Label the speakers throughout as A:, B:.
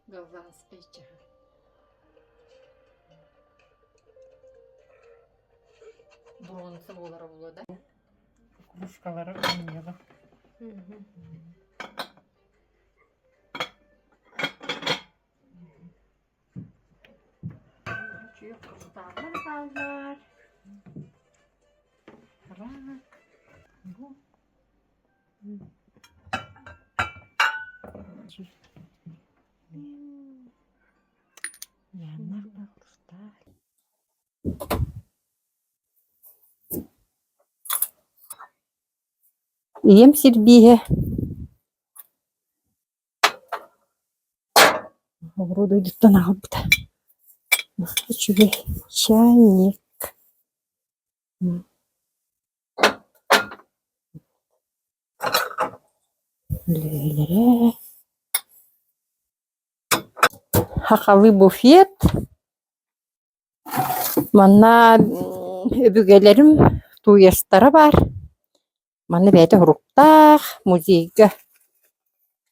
A: Голландскай чаһы. Бронза буолара буолуо да?
B: Кружкалары умньаҕа.
A: Үчүгэй хрусталлар бааллар. Рак. Бу.
C: Ийэм сирбииһэ оҕуруо дойдуттан аҕалбыта үчүгэй чайник Үлэлэрэ Сахалыы буфет Манна өбүгэлэрим тууйастара баар. Манна бэйэтэ уруктаах музейга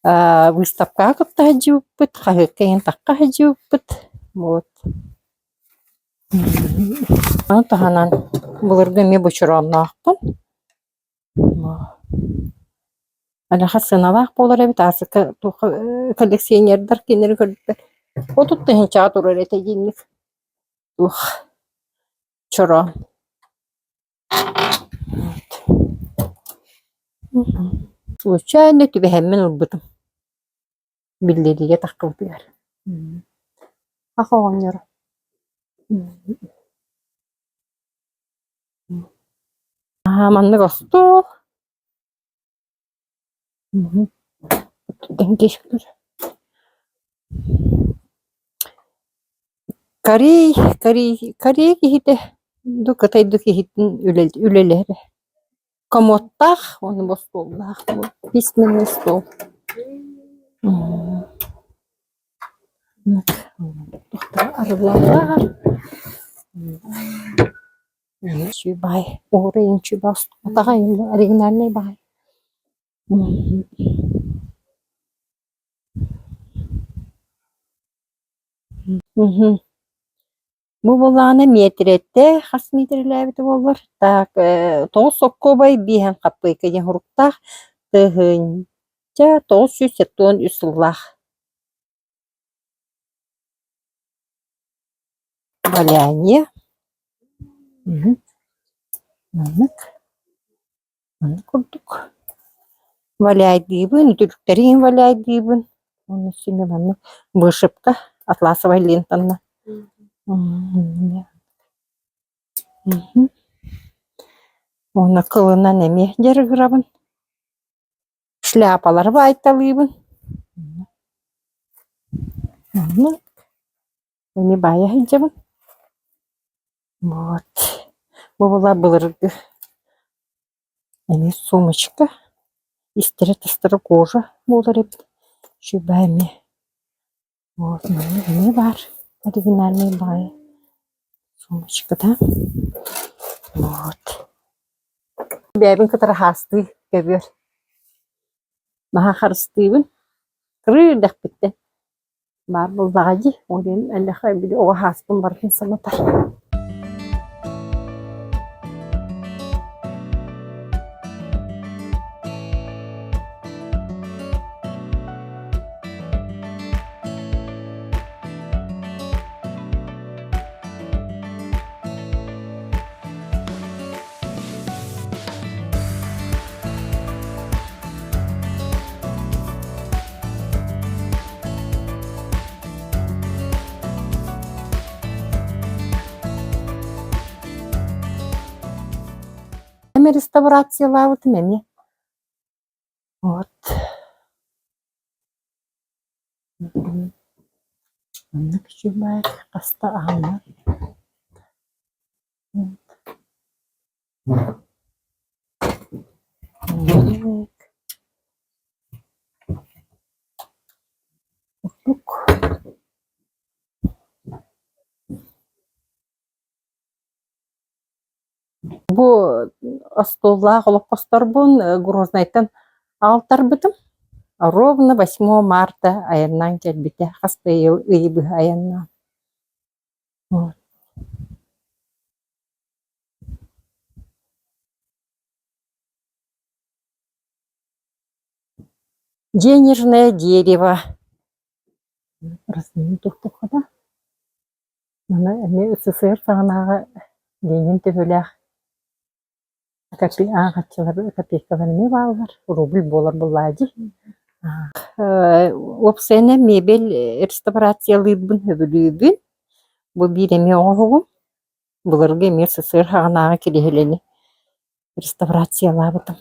C: выставкаҕа кытта сылдьыбыппыт, хаһыакка иһин тахха сылдьыбыппыт. Вот. Ону таһынан былыргы эмиэ бочуроонноохпун. Алаха сыаналаах буолар эбит, ааспыкка туохха коллекционердар кинилэри көрбүппэр 30 тыһыынчаҕа турар этэ диинник туох чороон. Случайно түбэһэммин ылбытым биллэриигэ таххыбытыгар. Ах оҕонньоро Аа маннык остуол Корей Корей Корея киһитэ ду Кытай ду киһитин үлэлэһэрэ. Комодтаах уонна остуоллаах письменный стол. Арыллаллар. Үчүгэй баай, уһуруй үчүгэй атаҕа оригинальнай баай. Бу буоллаҕына миэтирэтэ хас миэтирэлээбитэ буоллар так тоҕус соккуобай биэһэн хаппыйка диэн суруктаах 1973 сыллаах Валяние Маннык маннык курдук валяйдыыбын, үтүлүктэрин валяйдыыбын уонна синэ маннык вышивка атласовай лентанна Уонна кылынан эмиэ дьарыгырабын Шляпалары баайталыыбын Маннык Эмиэ баайа сылдьабын. Вот. Бу була былыргы эмиэ сумочка. Истэрэ-тастара кожа буолар эбит. Үчүгэй эмиэ. Вот манна эмиэ баар оригинальный баҕайы сумочката. Вот. Бэйэбин кытары хаастыы көбүөр. Наһаа харыстыыбын. Кырыы эрдэхпиттэн. Баар буоллаҕа дии, ол иһин эллэхэ били оҕо сааспын барытын санатар. Эми реставрациялаабытым эмиэ. Вот. Маннык үчүгэй хаста аһыллар. Курдук. Бу остуоллаах олоппосторбун Грознайтан аҕалтарбытым. Ровно 8 марта айаннаан кэлбитэ, хас да ыйы быһа айаннаан. Вот. Денежное дерево. Расмин туохтуохха Маны эмиэ СССР саҕанааҕы Ленин төһөлөөх ааҕаччылар копейкалар эмиэ бааллар, рубль буолар буоллаҕа дии. Уопсайынан мебель реставрациялыырбын сөбүлүүбүн. Бу биир эмиэ оҥоһугум. Былыргы эмиэ СССР саҕанааҕы кириэһилэни реставрациялаабытым.